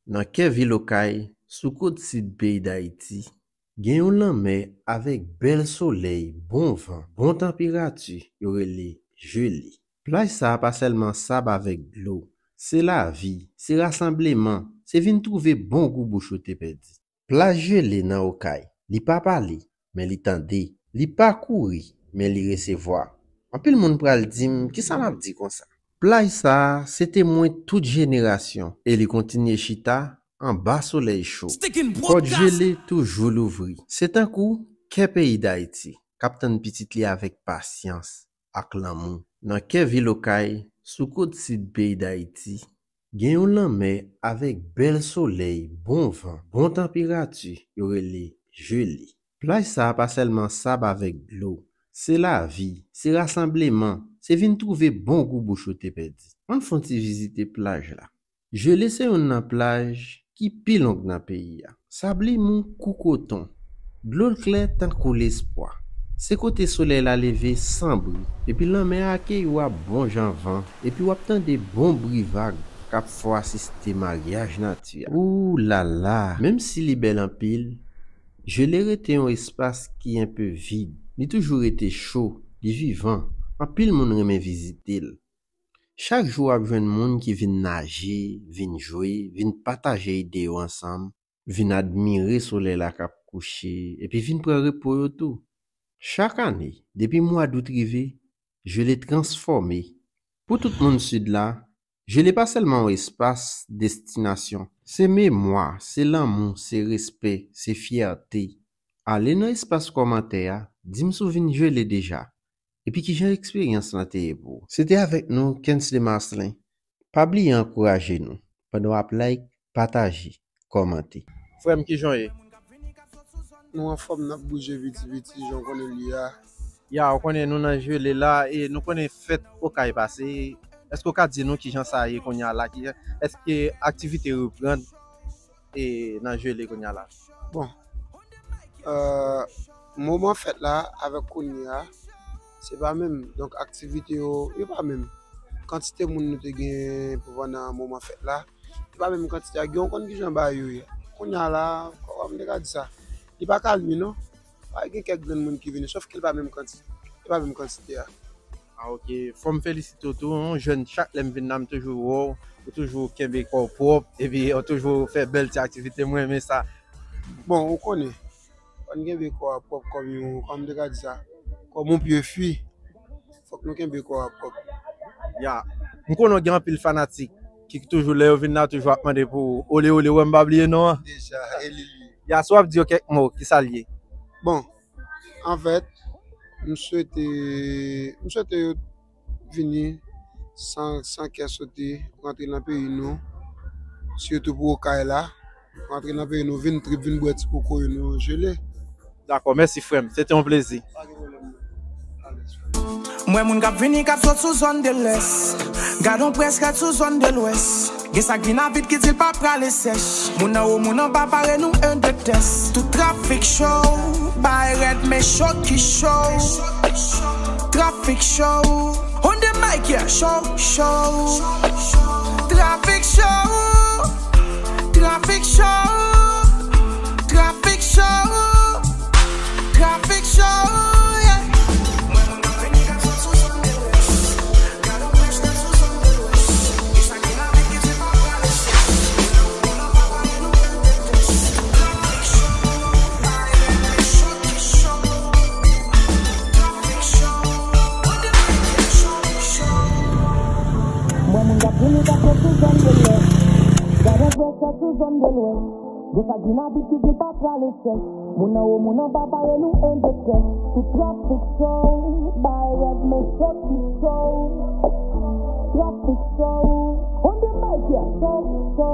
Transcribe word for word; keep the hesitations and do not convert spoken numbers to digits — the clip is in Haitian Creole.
Nan kè vil Okay, sou kot sid peyi Dayiti, gen yon lanmè avèk bèl solèy, bon van, bon tanperati, yo rele Jele. Plaj sa a pa sèlman sab avèk dlo, se lavi, se rasanbleman, se vin twouve bon gou bouch ou te pèdi. Plaj Jele nan Okay, li pa pale, men li tande, li pa kouri, men li resevwa. Anpil moun pral di m, "Kisa m ap di konsa?" Plaj sa a, se temwen tout jenerasyon, e li kontinye chita anba solèy cho. Kòd Jele toujou louvri. Se tankou kè peyi Dayiti, k ap tann pitit li avèk pasyans ak lanmou. Nan kè vil Okay, sou kot sid peyi Dayiti, gen yon lanmè avèk bèl solèy, bon van, bon tanperati, yo rele Jele. Plaj sa a pa sèlman sab avèk dlo, se lavi, se rasanbleman, se vin twouve bon gou bouch ou te pèdi. Ann fè yon ti vizite plaj la. Jele se youn nan plaj ki pi long nan peyi a. Sab li mou kou koton. Dlo l klè tankou lespwa. Se kote solèy la leve san bri, epi lanmè a akeyi w ak bon jan van, epi w ap tande bon bri vag k ap fè w asiste maryaj nati a. Ou la la! Menm si li bèl anpil, Jele rete yon espas ki enpe vid. Li toujou rete cho, li vivan. Anpil moun renmen vizite l. Chak jou w ap jwenn moun ki vin naje, vin jwe, vin pataje ide yo ansanm, vin admire solèy la k ap kouche, epi vin pran repo yo tou. Chak ane, depi mwa dout rive, Jele transfòme. Pou tout moun sid la, Jele pa sèlman yon espas destinasyon. Se memwa, se lanmou, se respè, se fyète. Ale nan espas kòmantè a, di m si w vin Jele deja. Epi kijan eksperyans lan te ye pou ou? Se te avèk nou, Kensley Marcelin. Pa bliye ankouraje nou pandan w ap like, pataje, kòmante. Frè m, kijan w ye? Nou anfòm, n ap bouje piti piti, jan w konnen l ye a. Ya, w konnen nou nan Jele la, e nou konnen fèt Okay pase. Èske w ka di nou kijan sa ye kounye a la? Ki, èske aktivite reprann e nan Jele kounye a la? Bon, euh, moman fèt la avèk kounye a, se pa menm. Donk, aktivite yo, yo pa menm. Kantite moun nou te gen pou pandan moman fèt la, se pa menm kantite a. Gen yon konn kijan bagay yo ye. Kounye a la, kòman m te ka di sa? Li pa kalme, non. Pa gen kèk grenn moun ki vini, sòf ke li pa menm kantite, li pa menm kantite a. Ah, ok. Fò m felisite w tou, yon jèn, chak lè m vin la, m toujou wè w, ou toujou kenbe kò w pwòp, epi ou toujou fè bèl ti aktivite, m renmen sa. Bon, ou konnen, fò n kenbe kò a pwòp kòm yon, kòm m te ka di sa, kòm yon pye fi. Fòk nou kenbe kò a pwòp. Ya. M konnen w gen anpil fanatik ki toujou, lè yo vin la, toujou ap mande pou ole ole, wè m pa bliye non an. Deja, e li li. Ya, si w ap di yo kèk mo, kisa l ye? Bon, anfèt, m swete, m swete yo vini san, san kè sote, rantre nan peyi nou, sitou pou Okay la. Rantre nan peyi nou, vin trip, vin bwè ti koko yo, nou Jele. Dakò, mèsi frè m, se te yon plezi. Pa gen pwoblèm non. Alèz frè m. M wè moun k ap vini, k ap sot sou zòn de lès. Gad on près rèd sou zòn de lwès. Gen sa k vin avit ki di l pa prale sèch. Moun anwo, moun anba, pare nou, un, deux, test. Tout trafik cho, bay rèd, men cho ki cho. Trafik cho, on the mic, yeah, cho, cho. Trafik cho. Trafik cho, trafik cho, trafik cho, yeah. M wè moun k ap vini, k ap sot sou zòn de lès. Gad on près rèd sou zòn de lwès. Gen sa k vin avit ki di l pa prale sèch. Moun anwo, moun anba, pare nou, un, deux, test. Tout trafik cho, bay rèd, men cho ki cho. Trafik cho, on the mic, yeah, cho, cho.